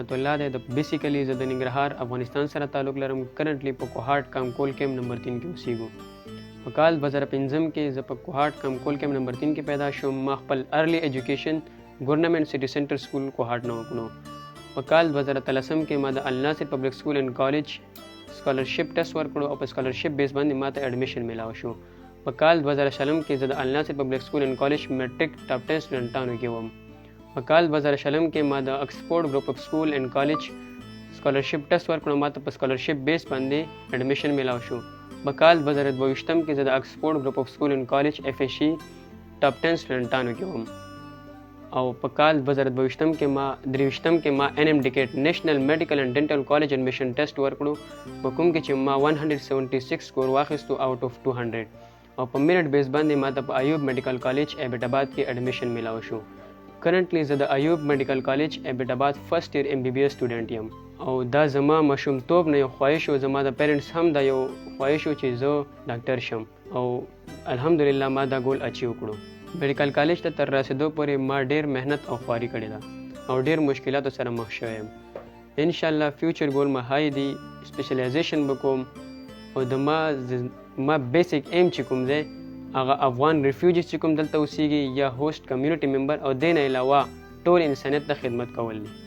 امانت الله دی. د بیسیکلی زه د ننګرهار، افغانستان سره تعلق لرم. کرنټلی په کوهاټ کامکول کیمپ نمبر 3 کې اوسیږو. په کال 2005 کې زه په کوهاټ کامکول کیمپ نمبر 3 کې پیدا شوم. ما خپل ارلی ایجوکیشن ګورنمنټ سټي سنټر سکول کوهاټ نه وکړو. په کال 2013 کې ما د الناصر پبلک سکول اینډ کالج سکالرشپ ټیسټ ورکړو او په سکالرشپ بیس باندې ما ته اډمیشن میلاو شو. په کال 2020 کې زه د الناصر پبلک سکول اینډ کالج میټریک ټاپ 10 سټوډنټانو کې وم. په کال 2020 کې ما د اکسفورډ ګروپ اف سکول اینډ کالج سکالرشپ ټیسټ ورکړو، ما ته په سکالرشپ بیس باندې اډمیشن میلاو شو. په کال 2022 کې زه د اکسفورډ ګروپ اف سکول اینډ کالج اف ایس ای ټاپ 10 سټوډنټانو کې وم او په کال 2022 کې ما 23 کې ما ان ایم ډیکیټ نېشنل میډیکل اینډ ډینټل کالج اډمیشن ټیسټ ورکړو، په کوم کې چې ما 176 سکور واخیستو آوټ اف 200 او په میرټ بیس باندې ما ته په ایوب میډیکل کالج ایبټ آباد کې اډمیشن میلاو شو. کرنټلی زه د ایوب میډیکل کالج ایبټ آباد فرست ایر ایم بي بي ایس سټوډنټ یم او دا زما ماشومتوب نه یو خواهش و. زما د پیرنټس هم دا یو خواهش و چې زه ډاکټر شم او الحمدلله ما دا ګول اچیو کړو. میډیکل کالج ته تر رسېدو پورې ما ډېر محنت او خواري کړې ده او ډېر مشکلاتو سره مخ شوی یم. انشاءالله فیوچر ګول ما های دی، سپیشلایزیشن به کوم او د ما ما بیسیک ایم چې کوم دی، هغه افغان ریفیوجیز چې کوم دلته اوسیږي یا هوست کمیونټي ممبر او دې نه علاوه ټول انسانیت ته خدمت کول دي.